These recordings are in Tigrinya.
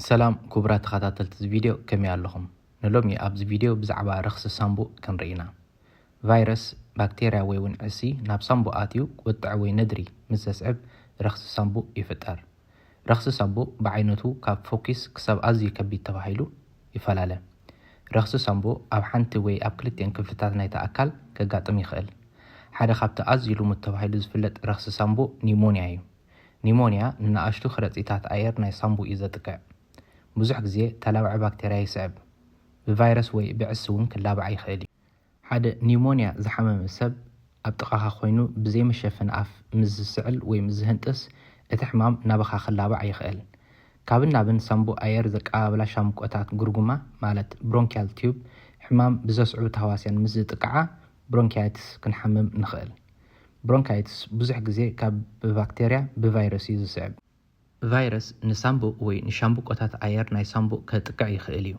ሰላም ክቡራት ተኸታተልቲ እዚ ቪድዮ፣ ከመይ ኣለኹም? ንሎሚ ኣብዚ ቪድዮ ብዛዕባ ረኽሲ ሳምቡእ ክንርኢ ኢና። ቫይረስ፣ ባክቴርያ ወይ እውን ዕሲ ናብ ሳምቡእ ኣትዩ ቁጥዐ ወይ ነድሪ ምስ ዘስዕብ ረኽሲ ሳምቡእ ይፍጠር። ረኽሲ ሳምቡእ ብዓይነቱ ካብ ፈኲስ ክሳብ ኣዝዩ ከቢድ ተባሂሉ ይፈላለ። ረኽሲ ሳምቡእ ኣብ ሓንቲ ወይ ኣብ ክልቲኤን ክፍልታት ናይቲ ኣካል ከጋጥም ይኽእል። ሓደ ካብቲ ኣዝዩ ልሙድ ተባሂሉ ዝፍለጥ ረኽሲ ሳምቡእ ኒሞንያ እዩ። ኒሞንያ ንንኣሽቱ ከረጺታት ኣየር ናይ ሳምቡእ እዩ ዘጥቅዕ። ብዙሕ ግዜ ተላባዒ ባክቴርያ ይስዕብ። ብቫይረስ ወይ ብዕሲ እውን ክላባዕ ይኽእል እዩ። ሓደ ኒሞንያ ዝሓመመ ሰብ ኣብ ጥቓኻ ኮይኑ ብዘይመሸፈኒ ኣፍ ምስ ዝስዕል ወይ ምስ ዝህንጥስ፣ እቲ ሕማም ናባኻ ክላባዕ ይኽእል። ካብን ናብን ሳምቡእ ኣየር ዘቀባብላ ሻምቆታት ጉርጉማ፣ ማለት ብሮንኪያል ቲዩብ፣ ሕማም ብዘስዕቡ ተህዋስያን ምስ ዝጥቅዓ፣ ብሮንኪያይትስ ክንሓምም ንኽእል። ብሮንካይትስ ብዙሕ ግዜ ካብ ብባክቴርያ፣ ብቫይረስ እዩ ዝስዕብ። ቫይረስ ንሳምቡእ ወይ ንሻምብቆታት ኣየር ናይ ሳምቡእ ከጥቅዕ ይኽእል እዩ።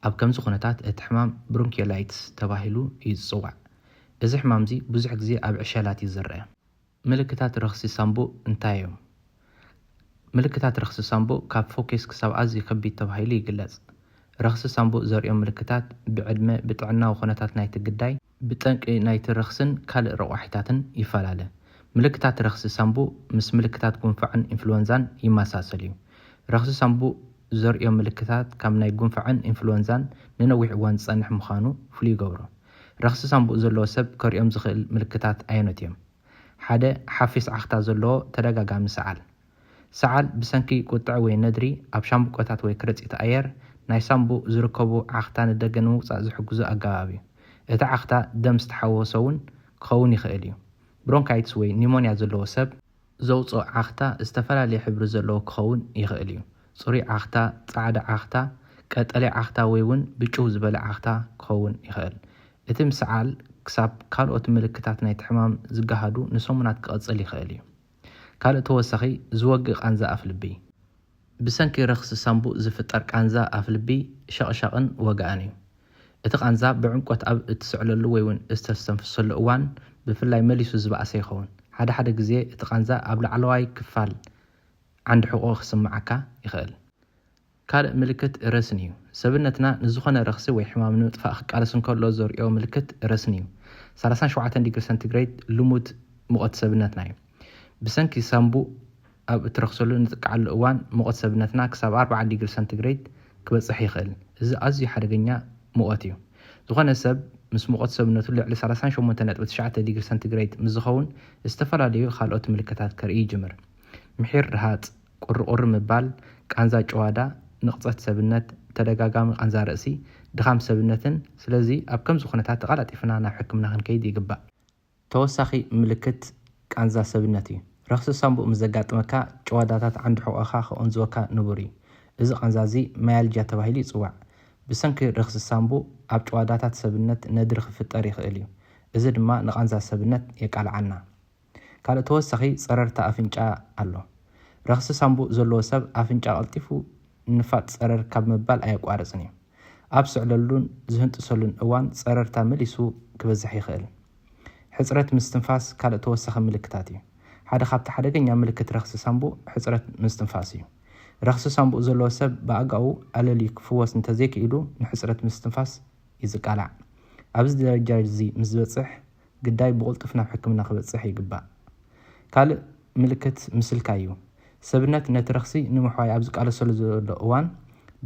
ኣብ ከምዚ ኩነታት እቲ ሕማም ብሮንኪዮላይትስ ተባሂሉ እዩ ዝጽዋዕ። እዚ ሕማምዚ ብዙሕ ግዜ ኣብ ዕሸላት እዩ ዝረአ። ምልክታት ረኽሲ ሳምቡእ እንታይ እዮም? ምልክታት ረኽሲ ሳምቡእ ካብ ፈኲስ ክሳብ ኣዝዩ ከቢድ ተባሂሉ ይግለጽ። ረኽሲ ሳምቡእ ዘርእዮም ምልክታት ብዕድመ፣ ብጥዕናዊ ኩነታት ናይቲ ግዳይ፣ ብጠንቂ ናይቲ ረኽስን ካልእ ረቋሒታትን ይፈላለ። ምልክታት ረኽሲ ሳምቡእ ምስ ምልክታት ጉንፋዕን ኢንፍሉወንዛን ይመሳሰል እዩ። ረኽሲ ሳምቡእ ዘርእዮም ምልክታት ካብ ናይ ጉንፋዕን ኢንፍሉወንዛን ንነዊሕ እዋን ዝጸንሕ ምዃኑ ፍሉይ ይገብሮ። ረኽሲ ሳምቡእ ዘለዎ ሰብ ከርእዮም ዝኽእል ምልክታት ኣየኖት እዮም? ሓደ፣ ሓፊስ ዓኽታ ዘለዎ ተደጋጋሚ ሰዓል። ሰዓል ብሰንኪ ቁጥዐ ወይ ነድሪ ኣብ ሻምብቆታት ወይ ክረጺት ኣየር ናይ ሳምቡእ ዝርከቡ ዓኽታ ንደገ ንምውጻእ ዝሕግዙ ኣገባብ እዩ። እቲ ዓኽታ ደም ዝተሓወሶ እውን ክኸውን ይኽእል እዩ። ብሮንካይትስ ወይ ኒሞንያ ዘለዎ ሰብ ዘውጽኦ ዓኽታ ዝተፈላለየ ሕብሪ ዘለዎ ክኸውን ይኽእል እዩ። ጽሩይ ዓኽታ፣ ጻዕዳ ዓኽታ፣ ቀጠልያ ዓኽታ ወይ እውን ብጭው ዝበለ ዓኽታ ክኸውን ይኽእል። እቲ ምስዓል ክሳብ ካልኦት ምልክታት ናይቲ ሕማም ዝገሃዱ ንሰሙናት ክቕጽል ይኽእል እዩ። ካልእ ተወሳኺ ዝወግእ ቃንዛ ኣፍልቢ። ብሰንኪ ረኽሲ ሳምቡእ ዝፍጠር ቃንዛ ኣፍልቢ ሸቕሻቕን ወግኣን እዩ። እቲ ቃንዛ ብዕምቆት ኣብ እትስዕለሉ ወይ እውን እተስተንፍሰሉ እዋን ብፍላይ መሊሱ ዝበኣሰ ይኸውን። ሓደ ሓደ ግዜ እቲ ቃንዛ ኣብ ላዕለዋይ ክፋል ዓንዲ ሕቖ ክስምዓካ ይኽእል። ካልእ ምልክት ረስኒ እዩ። ሰብነትና ንዝኾነ ረኽሲ ወይ ሕማም ንምጥፋእ ክቃለስ እንከሎ ዘርእዮ ምልክት ረስኒ እዩ። ሰላሳን ሸውዓተን ዲግሪ ሰንቲግሬድ ልሙድ ሙቐት ሰብነትና እዩ። ብሰንኪ ሳምቡእ ኣብ እትረኽሰሉ እንጥቅዓሉ እዋን ሙቐት ሰብነትና ክሳብ ኣርባዓ ዲግሪ ሰንቲግሬድ ክበጽሕ ይኽእል። እዚ ኣዝዩ ሓደገኛ ሙቐት እዩ። ዝኾነ ሰብ ምስ ሙቐት ሰብነቱ ልዕሊ ሰላሳን ሸሞንተን ነጥቢ ትሽዓተ ዲግሪ ሰንቲግሬድ ምስ ዝኸውን ዝተፈላለዩ ካልኦት ምልክታት ከርኢ ይጅምር። ምሒር ርሃጽ፣ ቁርቁር ምባል፣ ቃንዛ ጭዋዳ፣ ንቕጸት ሰብነት፣ ተደጋጋሚ ቃንዛ ርእሲ፣ ድኻም ሰብነትን። ስለዚ ኣብ ከምዚ ኩነታት ተቐላጢፍና ናብ ሕክምና ክንከይድ ይግባእ። ተወሳኺ ምልክት ቃንዛ ሰብነት እዩ። ረኽሲ ሳምቡእ ምስ ዘጋጥመካ ጭዋዳታት ዓንዲ ሕቖኻ ክቕንዝወካ ንቡር እዩ። እዚ ቃንዛ እዚ ማያልጃ ተባሂሉ ይጽዋዕ። ብሰንኪ ረኽሲ ሳምቡእ ኣብ ጭዋዳታት ሰብነት ነድሪ ክፍጠር ይኽእል እዩ። እዚ ድማ ንቃንዛ ሰብነት የቃልዓና። ካልእ ተወሳኺ ጸረርታ ኣፍንጫ ኣሎ። ረኽሲ ሳምቡእ ዘለዎ ሰብ ኣፍንጫ ቀልጢፉ ንፋጥ ጸረር ካብ ምባል ኣየቋርጽን እዩ። ኣብ ዝስዕለሉን ዝህንጥሰሉን እዋን ጸረርታ መሊሱ ክበዝሕ ይኽእል። ሕጽረት ምስትንፋስ ካልእ ተወሳኺ ምልክታት እዩ። ሓደ ካብቲ ሓደገኛ ምልክት ረኽሲ ሳምቡእ ሕጽረት ምስትንፋስ እዩ። ረኽሲ ሳምቡእ ዘለዎ ሰብ ብኣጋኡ ኣለልዩ ክፍወስ እንተዘይክኢሉ ንሕጽረት ምስትንፋስ እዩ ዝቃላዕ። ኣብዚ ደረጃ እዚ ምስ ዝበጽሕ ግዳይ ብቕልጡፍ ናብ ሕክምና ክበጽሕ ይግባእ። ካልእ ምልክት ምስልካይ እዩ። ሰብነት ነቲ ረኽሲ ንምሕዋይ ኣብ ዝቃለሰሉ ዘሎ እዋን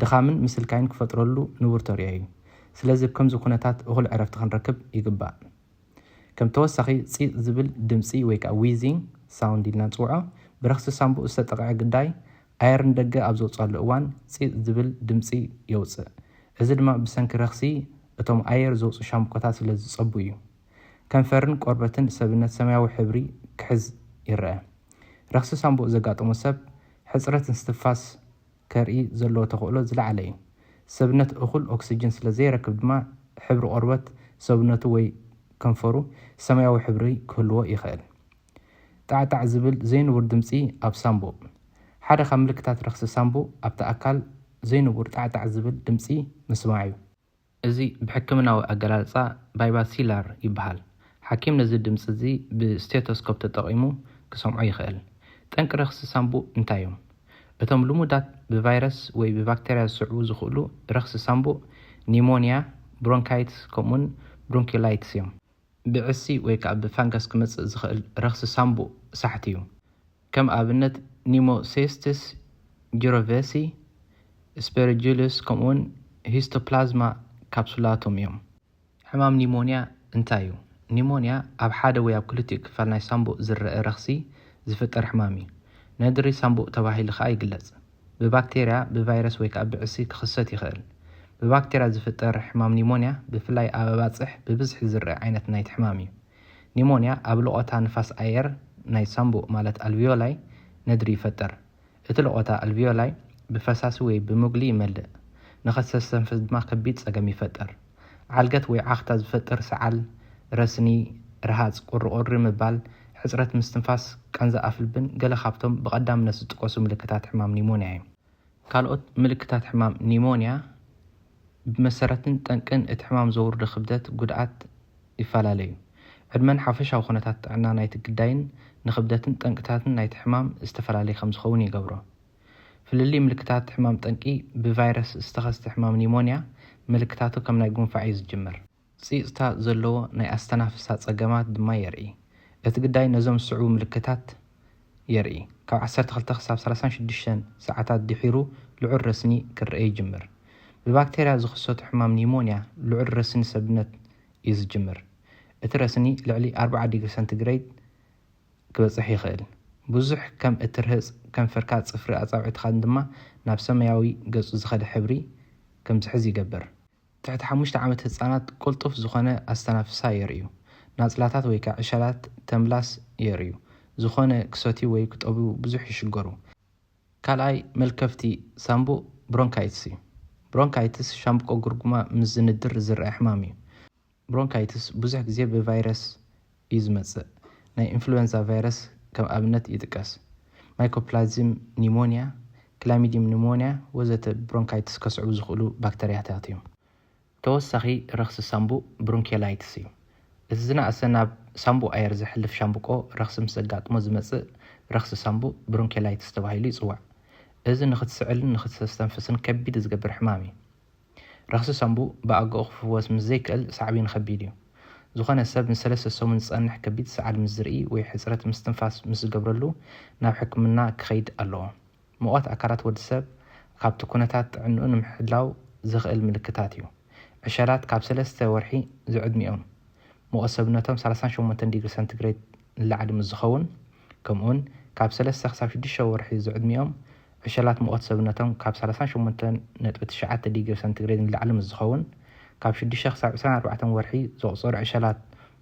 ድኻምን ምስልካይን ክፈጥረሉ ንቡር ተርእዮ እዩ። ስለዚ ኣብ ከምዚ ኩነታት እኹል ዕረፍቲ ክንረክብ ይግባእ። ከም ተወሳኺ ጺጽ ዝብል ድምጺ ወይ ከዓ ዊዚንግ ሳውንድ ኢልና ንጽውዖ ብረኽሲ ሳምቡእ ዝተጠቕዐ ግዳይ ኣየር ንደገ ኣብ ዘውጽኣሉ እዋን ጺጽ ዝብል ድምጺ የውጽእ። እዚ ድማ ብሰንኪ ረኽሲ እቶም ኣየር ዘውጽኡ ሻምብቆታት ስለ ዝጸቡ እዩ። ከንፈርን ቆርበትን ሰብነት ሰማያዊ ሕብሪ ክሕዝ ይረአ። ረኽሲ ሳምቡእ ዘጋጠሞ ሰብ ሕጽረት ምስትንፋስ ከርኢ ዘለዎ ተኽእሎ ዝለዓለ እዩ። ሰብነት እኹል ኦክስጅን ስለ ዘይረክብ ድማ ሕብሪ ቆርበት ሰብነቱ ወይ ከንፈሩ ሰማያዊ ሕብሪ ክህልዎ ይኽእል። ጣዕጣዕ ዝብል ዘይንቡር ድምጺ ኣብ ሳምቡእ። ሓደ ካብ ምልክታት ረኽሲ ሳምቡእ ኣብቲ ኣካል ዘይንቡር ጣዕጣዕ ዝብል ድምጺ ምስማዕ እዩ። እዚ ብሕክምናዊ ኣገላልጻ ባይባሲላር ይበሃል። ሓኪም ነዚ ድምጺ እዚ ብስቴቶስኮፕ ተጠቒሙ ክሰምዖ ይኽእል። ጠንቂ ረኽሲ ሳምቡእ እንታይ እዮም? እቶም ልሙዳት ብቫይረስ ወይ ብባክተርያ ዝስዕቡ ዝኽእሉ ረኽሲ ሳምቡእ ኒሞንያ፣ ብሮንካይትስ ከምኡውን ብሮንኪላይትስ እዮም። ብዕሲ ወይ ከዓ ብፋንገስ ክመፅእ ዝኽእል ረኽሲ ሳምቡእ ሳሕቲ እዩ። ከም ኣብነት ኒሞሴስትስ ጂሮቬሲ፣ ስፐሪጁሉስ ከምኡውን ሂስቶፕላዝማ ካፕሱላቶም እዮም። ሕማም ኒሞንያ እንታይ እዩ? ኒሞንያ ኣብ ሓደ ወይ ኣብ ክልቲኡ ክፋል ናይ ሳምቡእ ዝረአ ረኽሲ ዝፍጠር ሕማም እዩ። ነድሪ ሳምቡእ ተባሂሉ ከዓ ይግለጽ። ብባክቴርያ፣ ብቫይረስ ወይ ከዓ ብዕሲ ክኽሰት ይኽእል። ብባክቴርያ ዝፍጠር ሕማም ኒሞንያ ብፍላይ ኣብ ኣባጽሕ ብብዝሒ ዝረአ ዓይነት ናይቲ ሕማም እዩ። ኒሞንያ ኣብ ልቆታ ንፋስ ኣየር ናይ ሳምቡእ ማለት ኣልቪዮላይ ነድሪ ይፈጥር። እቲ ልቆታ ኣልቪዮላይ ብፈሳሲ ወይ ብሙግሊ ይመልእ፣ ንኸተስተንፍስ ድማ ከቢድ ጸገም ይፈጥር። ዓልገት ወይ ዓኽታ ዝፈጥር ሰዓል፣ ረስኒ፣ ረሃጽ፣ ቁሪቁሪ ምባል፣ ሕጽረት ምስትንፋስ፣ ቃንዛ ኣፍልብን ገለ ካብቶም ብቐዳምነት ዝጥቀሱ ምልክታት ሕማም ኒሞንያ እዮም። ካልኦት ምልክታት ሕማም ኒሞንያ ብመሰረትን ጠንቅን እቲ ሕማም ዘውርዶ ክብደት ጉድኣት ይፈላለዩ። ዕድመን ሓፈሻዊ ኩነታት ጥዕና ናይቲ ግዳይን ንክብደትን ጠንቅታትን ናይቲ ሕማም ዝተፈላለየ ከም ዝኸውን ይገብሮ። ፍልልይ ምልክታት ሕማም ጠንቂ ብቫይረስ ዝተኸስተ ሕማም ኒሞንያ ምልክታቱ ከም ናይ ጉንፋዕ እዩ ዝጅምር። ጺጽታ ዘለዎ ናይ ኣስተናፍሳ ጸገማት ድማ የርኢ። እቲ ግዳይ ነዞም ዝስዕቡ ምልክታት የርኢ። ካብ ዓሰርተ ክልተ ክሳብ ሰላሳን ሽዱሽተን ሰዓታት ድሒሩ ልዑል ረስኒ ክረአ ይጅምር። ብባክቴርያ ዝኽሰቱ ሕማም ኒሞንያ ልዑል ረስኒ ሰብነት እዩ ዝጅምር። እቲ ረስኒ ልዕሊ ኣርብዓ ዲግሪ ሰንቲግሬድ ክበጽሕ ይኽእል። ብዙሕ ከም እትርህጽ፣ ከንፈርካ፣ ጽፍሪ ኣጻብዕትኻን ድማ ናብ ሰማያዊ ገጹ ዝኸደ ሕብሪ ከምዝሕዝ ይገብር። ትሕቲ ሓሙሽተ ዓመት ህጻናት ቅልጡፍ ዝኾነ ኣስተናፍሳ የርእዩ። ናጽላታት ወይ ከዓ ዕሸላት ተምላስ የርእዩ። ዝኾነ ክሰትዩ ወይ ክጠብዩ ብዙሕ ይሽገሩ። ካልኣይ መልከፍቲ ሳምቡእ ብሮንካይትስ እዩ። ብሮንካይትስ ሻምብቆ ጉርጉማ ምስ ዝንድር ዝረአ ሕማም እዩ። ብሮንካይትስ ብዙሕ ግዜ ብቫይረስ እዩ ዝመጽእ። ናይ ኢንፍሉዌንዛ ቫይረስ ከም ኣብነት ይጥቀስ። ማይኮፕላዝም ኒሞንያ፣ ክላሚዲየም ኒሞንያ ወዘተ ብሮንካይትስ ከስዕቡ ዝኽእሉ ባክተርያታት እዮም። ተወሳኺ ረኽሲ ሳምቡእ ብሮንኬላይትስ እዩ። እቲ ዝነኣሰ ናብ ሳምቡእ ኣየር ዘሕልፍ ሻምብቆ ረኽሲ ምስ ዘጋጥሞ ዝመጽእ ረኽሲ ሳምቡእ ብሮንኬላይትስ ተባሂሉ ይጽዋዕ። እዚ ንኽትስዕልን ንኽተስተንፍስን ከቢድ ዝገብር ሕማም እዩ። ረኽሲ ሳምቡእ ብኣገኡ ክፍወስ ምስ ዘይክእል ሳዕቤኑ ከቢድ እዩ። ዝኾነ ሰብ ንሰለስተ ሰሙን ዝጸንሕ ከቢድ ሰዓል ምስ ዝርኢ ወይ ሕጽረት ምስትንፋስ ምስ ዝገብረሉ ናብ ሕክምና ክኸይድ ኣለዎ። ሙቐት ኣካላት ወዲ ሰብ ካብቲ ኩነታት ጥዕንኡ ንምሕላው ዘኽእል ምልክታት እዩ። ዕሸላት ካብ ሰለስተ ወርሒ ዝዕድሚኦም ሙቐት ሰብነቶም ሰላሳን ሸሞንተን ዲግሪ ሰንቲግሬድ ንላዕሊ ምስ ዝኸውን፣ ከምኡውን ካብ ሰለስተ ክሳብ ሽዱሽተ ወርሒ ዝዕድሚኦም ዕሸላት ሙቐት ሰብነቶም ካብ ሰላሳን ሸሞንተን ነጥቢ ትሽዓተ ዲግሪ ሰንቲግሬድ ንላዕሊ ምስ ዝኸውን፣ ካብ ሽዱሽተ ክሳብ ዕስራን ኣርባዕተን ወርሒ ዘቑጸሩ ዕሸላት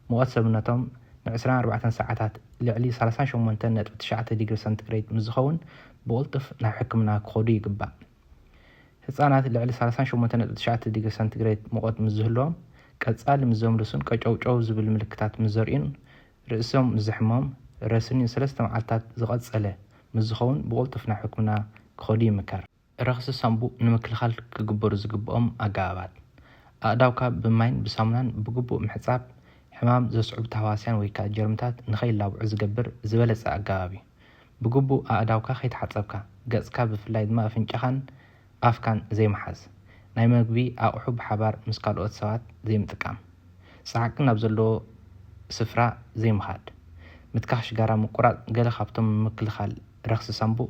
ሙቐት ሰብነቶም ንዕስራን ኣርባዕተን ሰዓታት ልዕሊ ሰላሳን ሸሞንተን ነጥቢ ትሽዓተ ዲግሪ ሰንቲግሬድ ምስ ዝኸውን ብቕልጡፍ ናብ ሕክምና ክኸዱ ይግባእ። ህጻናት ልዕሊ ሰላሳን ሸሞንተን ነጥቢ ትሽዓተ ዲግሪ ሰንቲግሬድ ሙቐት ምስ ዝህልዎም፣ ቀጻሊ ምስ ዘምልሱን ቀጨውጨው ዝብል ምልክታት ምስ ዘርእዩን፣ ርእሶም ምስ ዘሕምሞም፣ ረስኒ ንሰለስተ መዓልታት ዝቐጸለ ምስ ዝኸውን ብቕልጡፍ ናብ ሕክምና ክኸዱ ይምከር። ረኽሲ ሳምቡእ ንምክልኻል ክግበሩ ዝግብኦም ኣገባባት። ኣእዳውካ ብማይን ብሳሙናን ብግቡእ ምሕጻብ፣ ሕማም ዘስዕቡ ተህዋስያን ወይ ከዓ ጀርምታት ንኸይላብዑ ዝገብር ዝበለጸ ኣገባብ እዩ። ብግቡእ ኣእዳውካ ከይተሓጸብካ፣ ገጽካ ብፍላይ ድማ ኣፍንጫኻን ኣፍካን ዘይምሓዝ። ናይ መግቢ ኣቕሑ ብሓባር ምስ ካልኦት ሰባት ዘይምጥቃም። ጻዕቂ ናብ ዘለዎ ስፍራ ዘይምኻድ። ምትካኽ ሽጋራ ምቁራጽ ገለ ካብቶም ንምክልኻል ረኽሲ ሳምቡእ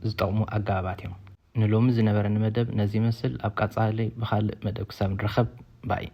ዝጠቕሙ ኣገባባት እዮም። ንሎሚ ዝነበረኒ መደብ ነዚ ይመስል። ኣብ ቀጻሊ ብኻልእ መደብ ክሳብ ንራኸብ፣ ባይ።